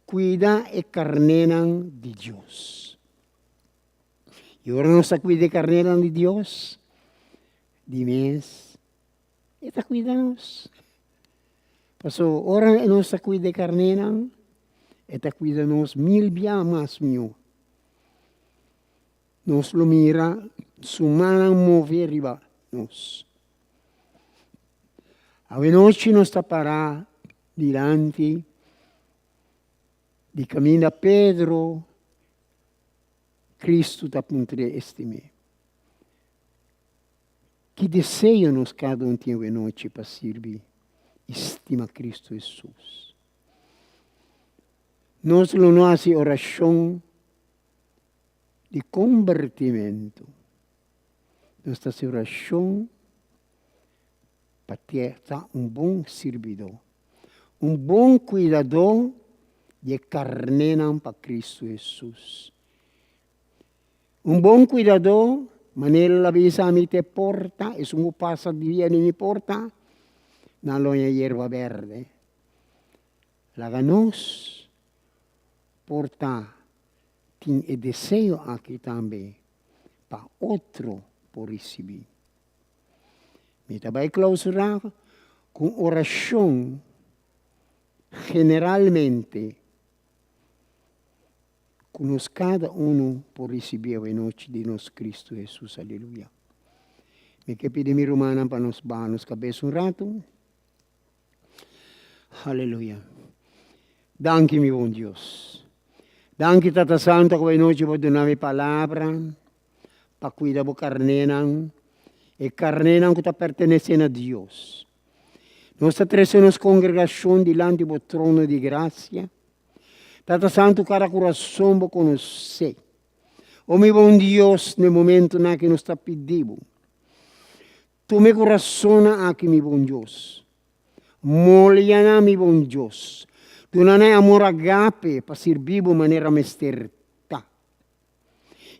Kuida e karnénan di Dios. I ora nos ta kuida e karnénan di Dios, di mes e ta kuida nos. Pasobra ora nos ta kuida e karnénan, e ta kuida nos mil bia mas mihó. Nos lo mira su mannan move riba nos. Awenochi nos ta pará dilanti di kaminda Pedro, Kristu ta puntr'é estim'é, Ki deseo nos kada un tin awenochi pa sirbi i stima Kristu Hesus? Nos lo no hasi orashon di kombertimentu. Nos ta hasi orashon pa ta un bon sirbidó, un bon kuidadó di e karnénan pa Kristu Hesus. Un bon kuidadó, manera el a bisa mi ta e porta, esun ku pasa via di mi porta, nan lo haña yerba bèrdè. Laga nos por ta tin e deseo aki tambe pa otro por risibí. Mi ta bai klausurá ku un orashon generalmente ku nos kada unu por risibí awenochi di nos Kristu Hesus. Aleluya. Mi ke pidi mi rumannan pa nos baha nos kabes un ratu. Aleluya. Danki mi bon Dios. Danki Tata Santo ku anochi bo duna mi palabra pa kuida bo karnénan, e karnénan ku ta pertenesé na Dios. Nos ta trese nos kongregashon dilanti bo trono di grasia. Tata Santo kada kurason bo konosé. O mi bon Dios, na e momentunan aki nos ta pidi bo. Tuma e kurasonnan aki, mi bon Dios. Molia nan, mi bon Dios. Duna nan e amor agape pa sirbi bo manera mester ta.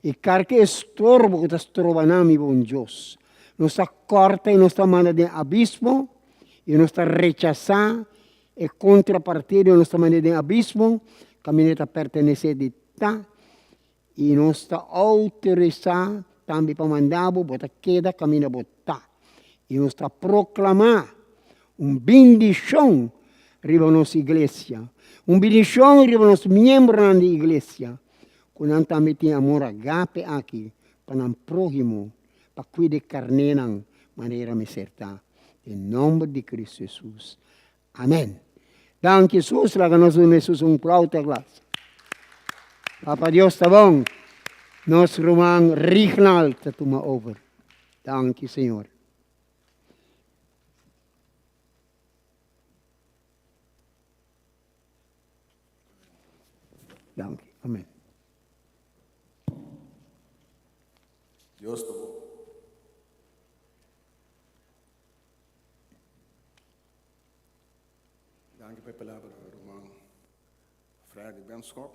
I karga e estorbo ku ta stroba nan, mi bon Dios. Nos ta kòrta i nos ta manda den abismo, i nos ta rechasá e kontrapartida i nos ta manda den abismo kaminda e ta pertenesé di ta. I nos ta outorisá tambe pa manda bo, bo ta keda kaminda bo ta. I nos ta proklamá un bindishon riba nos iglesia, un bindishon riba nos miembronan di iglesia, ku nan tambe tin amor agape aki pa nan próhimo, pa kuida e karnénan manera mester ta. Den nòmber di Kristu Hesus. Amen. Danki Hesus, laga nos duna Hesus un plauto glas. Papa Dios ta bon. Nos ruman Rignald ta tuma over. Danki Señor. Danki. Amen. Dios ta bon. Danki pa e palabra ruman Freddy Benschop.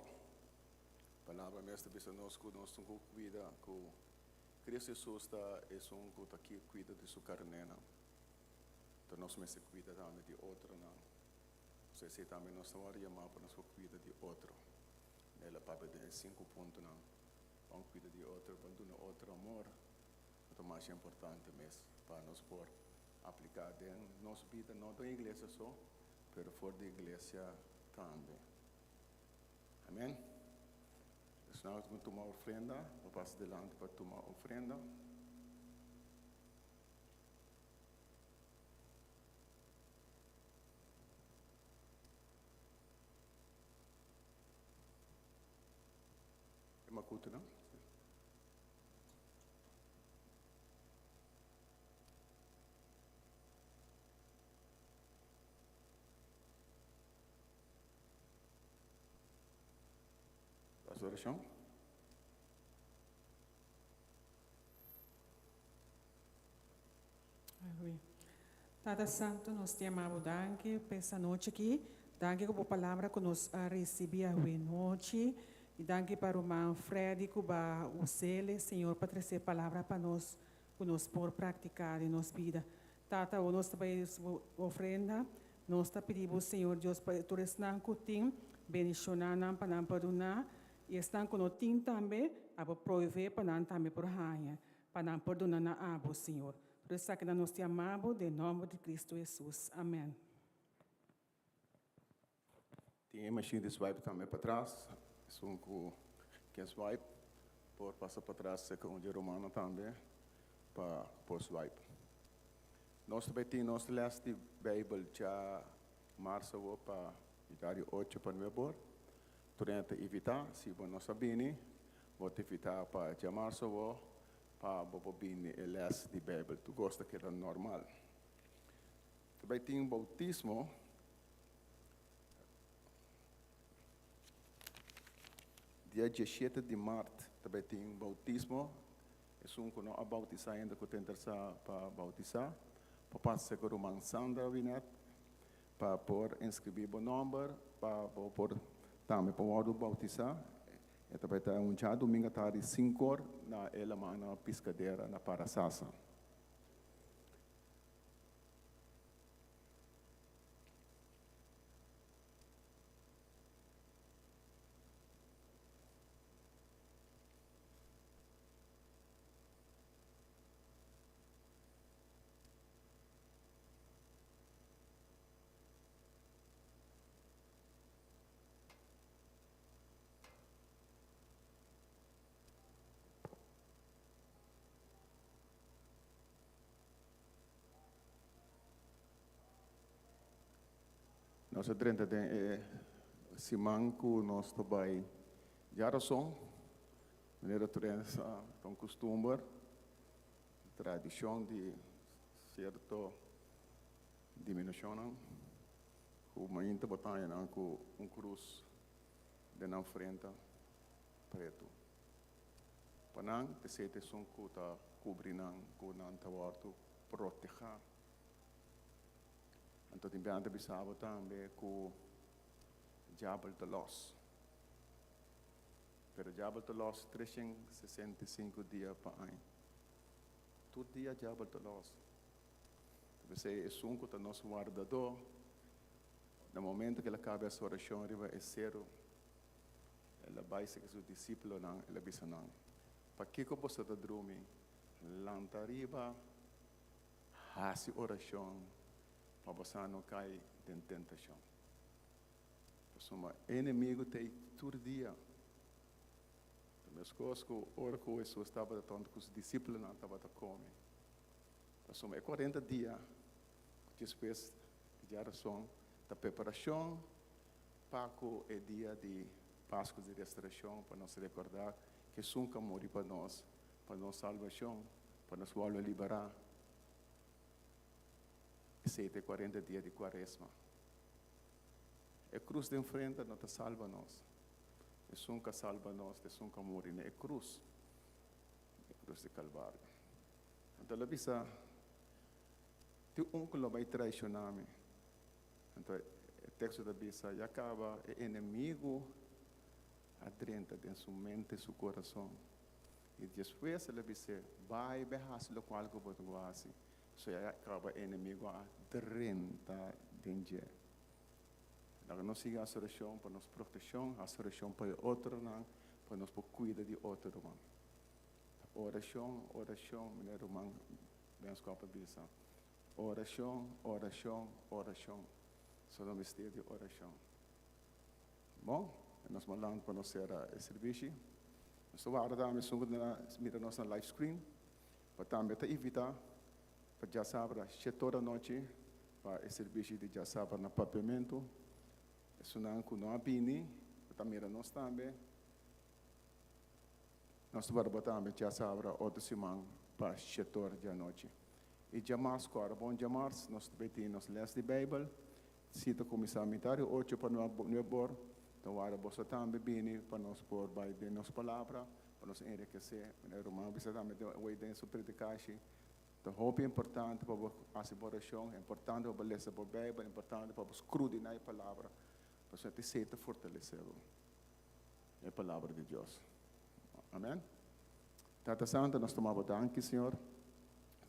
Palabra mes ta bisa nos ku nos tin ku kuida ku Cristo Jesus ta esun ku ta kuida di su karnénan. Enton nos mester kuida tambe di otronan. So esei tambe nos ta wòrdu yamá pa nos por kuida di otro. El a papia den e sinku puntonan. Ban kuida di otro, ban duna otro amor. Ta masha importante mes pa nos por apliká den nos bida, no den iglesia so, pero for di iglesia tambe. Amen. Esnan ku tuma ofrenda, por pasa dilanti pa tuma ofrenda. makutunan. Hasi orashon. Aleluya. Tata Santu, nos te ama bo danki pa esta nochi aki. Danki ku bo palabra ku nos a risibi awe nochi. I danki pa ruman Freddy ku ba us'el, Señor, pa trese e palabra pa nos ku nos por praktiká den nos bida. Tata, awor nos ta bai bo ofrenda. Nos ta pidi bo, Señor Dios, pa tur esnan ku tin, bendishoná nan pa nan por duna, i esnan ku no tin tambe, abo proveé pa nan tambe por haña, pa nan por duna na abo, Señor. Tur esakinan nos ta yama bo den nòmber di Kristu Hesus. Amèn. Tin e machine di swipe tambe patras. Esun ku ke swipe por pasa patras serka un dje rumannan tambe pa por swipe. Nos ta bai tin nos les di Bijbel dja mars awor pa mitar di ocho pa nuebe or. Tur hende ta invita. Si bo no sa bini, bo ta invita pa dja mars awor pa bo por bini e les di Bijbel. Tur kos ta keda normal. Ta bai tin boutismo. Dia diesshete di mart ta bai tin boutismo. Esun ku no a boutisá ainda ku ta interesá pa boutisá, por pasa ku ruman Sandra Winet pa por inskribí bo nòmber pa bo por tambe por wòrdu boutisá. E ta bai ta un djadumingu atardi sinkor na e Lamana Piskadera na Parasasa. Nos a drenta den e siman ku nos ta bai djarason, manera tur hende sa ta un kustumber, tradishon di sierto diminushonnan ku mainta bo ta haña nan ku un krus den nan frenta pretu. Pa nan, esei ta esun ku ta kubri nan, ku nan ta wòrdu protehá. Anto tin biaha ta bisa bo tambe ku diabel ta lòs. Pero diabel ta lòs 365 dia pa aña. Tur dia diabel ta lòs. Ta p'esei esun ku ta nos wardadó, na momento ku el a kaba su orashon riba e seru, El a bai serka su disípulonan, el a bisa nan, Pakiko boso ta drumi? Lanta riba, hasi orashon pa boso no kai den tentashon. Pasobra e enemigu ta ei tur dia. Ta meskos ku ora ku Hesus tabata tonto ku su disípulonan tabata kome. Pasobra e kuarenta dia despues di djarason ta preparashon Pa ku e dia di Pasku di Restorashon, pa nos rekordá ku Esun ku a muri pa nos, pa nos salbashon, pa nos wòrdu liberá. Esei ta e kuarenta dia di Kuaresma. E krus den frenta no ta salba nos. Esun ku a salba nos ta esun ku a muri na e krus, e krus di Kalvario. Anto el a bisa, Tin un ku lo bai traishoná mi. Anto e teksto ta bisa, Ya kaba e enemigu a drenta den su mente i su kurason. I despues el a bis'é, Bai, bai hasi lokual ku bo ta ku hasi. So ya kaba e enemigu a drenta den dje. Laga nos sigui hasi orashon pa nos protekshon, hasi orashon pa e otronan, pa nos por kuida di otro ruman. Orashon, orashon, manera ruman Benskop a bisa. Orashon, orashon, orashon. So no mester di orashon. Bon, nos malan pa nos sera e sirbishi. Nos ta warda tambe esun ku ta mira nos na live screen, pa tambe ta invita pa djasabra shete ora anochi pa e sirbishi di djasabra na Papiamentu. Esunnan ku no a bini, ku ta mira nos tambe. Nos ta warda bo tambe djasabra otro siman pa shet'or di anochi. I djamars ku ora bon djamars nos ta bai tin nos les di Beibel. Si ta kuminsá mitar di ocho pa nueb'or, ta warda boso tambe bini pa nos por bai den nos palabra, pa nos enrikesé. Manera ruman a bisa tambe den den su predikashi, ta hopi importante pa bo hasi bo orashon, importante pa bo lesa bo Beibel, importante pa bo skrudiná e palabra, pasobra esei ta fortalesé bo. E palabra di Dios. Amen. Tata Santo, nos tuma bo danki, Señor.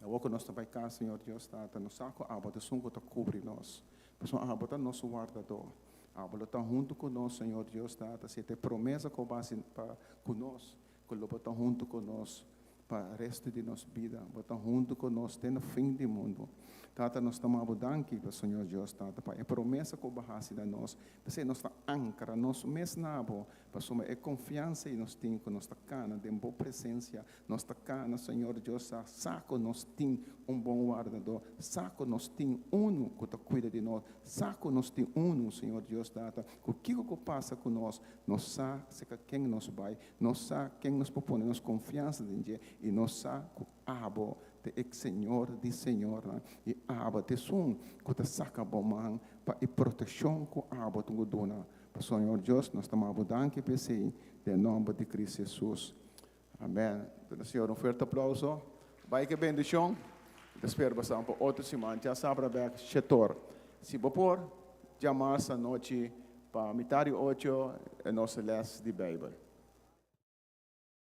Awor ku nos ta bai kas, Señor Dios, Tata, nos sa ku abo ta esun ku ta kubri nos. Pasobra abo ta nos wardadó. Abo lo ta huntu ku nos, Señor Dios, Tata. Si ta e promesa ku bo a hasi pa ku nos, ku lo bo ta huntu ku nos pa resto di nos bida. Bo ta huntu ku nos te na fin di mundu. Tata, nos ta maba bo danki, pa Señor Dios, Tata, pa e promesa ku bo a hasi na nos. P'esei nos ta ankra nos mes na bo, pasobra e konfiansa ei nos tin ku nos ta kana den bo presensia. Nos ta kana, Señor Dios, sa sa ku nos tin un bon wardadó, sa ku nos tin unu ku ta kuida di nos, sa ku nos tin unu, Señor Dios, Tata, ku kiko ku pasa ku nos, nos sa serka ken nos bai. Nos sa ken nos por pone nos konfiansa den dje i nos sa ku abo ta e Señor di señornan i abo ta esun ku ta saka bo man pa e protekshon ku abo tin ku duna. Pasobra Señor Dios, nos ta manda bo danki pa esei den nòmber di Cristo Hesus. Amèn. Duna Señor un fuerte aplauso. Bai ku e bendishon. Mi ta spera bo sa pa otro siman djasabra bèk shetor. Si bo por, djamars anochi pa mitar di ocho e nos les di Beibel.